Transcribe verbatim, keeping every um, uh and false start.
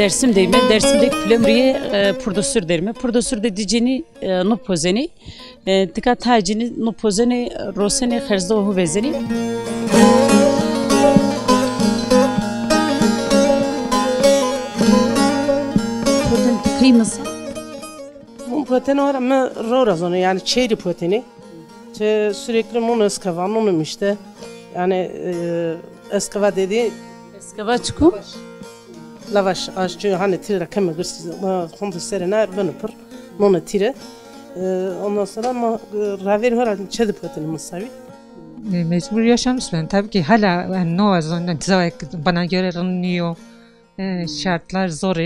Dersim deyme, Dersim de pile mi rê, e, purdosur derime. Purdosur de dîcenî, e, no pozenî. E, tika tayê cinî no pozenî, rosenî, xerzde hu vezenî. Poten key misa? Poten ora mi ro ra zonî, yanî çêrî potenî. Çe sürekli non eskava, nonum işte. Yani, e, eskava dedi. Eskava çiku? Lavaş, aşçı hani tire keme gırsız, ma kontu serena beni pır, nona tire. E, ondan sonra ma, e, raver hora çedi potini musavi. E, mecbur yaşamış ben. Tabii ki hala yani Nova Zon'da bize bana göre rınıyor. E, şartlar zor.